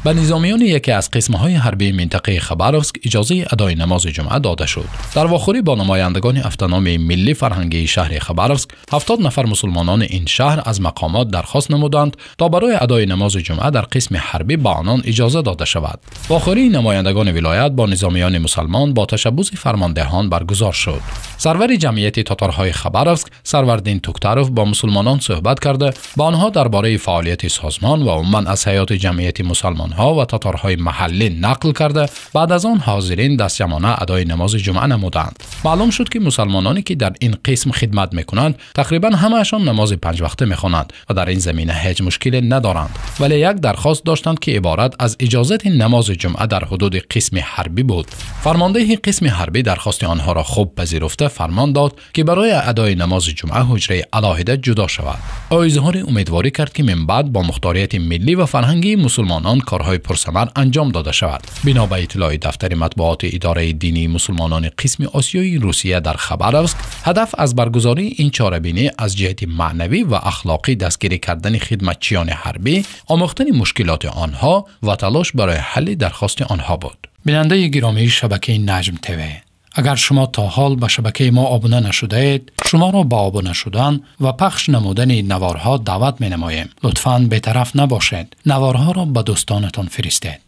Ба низомиёни яке аз қисмҳои ҳарбии минтақаи Хабаровск иҷозаи адои намози ҷумъа дода шуд. Дар вохӯрӣ бо намояндагони автономияи миллӣ фарҳангии шаҳри Хабаровск 70 нафар мусулмонони ин шаҳр аз мақомот дархост намуданд, то барои адои намози ҷумъа дар қисми ҳарбӣ ба онон иҷоза дода шавад. Вохӯрии намояндагони вилоят бо низомиёни мусалмон бо ташаббуси фармондеҳон баргузор шуд. Сарвари ҷамъияти татарҳои Хабаровск Сарвардин Туктаров бо мусулмонон суҳбат карда, ба онҳо дар бораи фаъолияти созмон ва умуман аз ҳаёти ҷамъияти мусалмонҳо ва татарҳои маҳаллӣ нақл карда, баъд аз он ҳозирин дастҷамъона адои намози ҷумъа намуданд. Маълум шуд, ки мусалмононе ки дар ин қисм хидмат мекунанд, тақрибан ҳамаашон намози панҷвақта мехонанд ва дар ин замина ҳеҷ мушкиле надоранд. Вале як дархост доштанд, ки иборат аз иҷозати намози ҷумъа дар ҳудуди қисми ҳарбӣ буд. Фармондеҳи қисми ҳарбӣ дархости онҳоро хуб пазируфта фармон дод, ки барои адои намози ҷумъа ҳуҷраи алоҳида ҷудо шавад. Ӯ изҳори умедворӣ кард, ки минбаъд бо мухторияти миллӣ ва фарҳангии мусулмонон корҳои пурсамар анҷом дода шавад. Бино ба иттилои дафтари матбуоти идораи динии мусулмонони қисми осиёии Русия дар Хабаровск, ҳадаф аз баргузории ин чорабинӣ аз ҷиҳати маънавӣ ва ахлоқӣ дастгирӣ кардани хидматчиёни ҳарбӣ, омӯхтани мушкилоти онҳо ва талош барои ҳалли дархости онҳо буд. Бинандаи гиромии шабакаи Наҷм ТВ, агар шумо то ҳол ба шабакаи мо обуна нашудаед, шуморо ба обуна шудан ва пахш намудани наворҳо даъват менамоем. Лутфан бетараф набошед, наворҳоро ба дӯстонатон фиристед.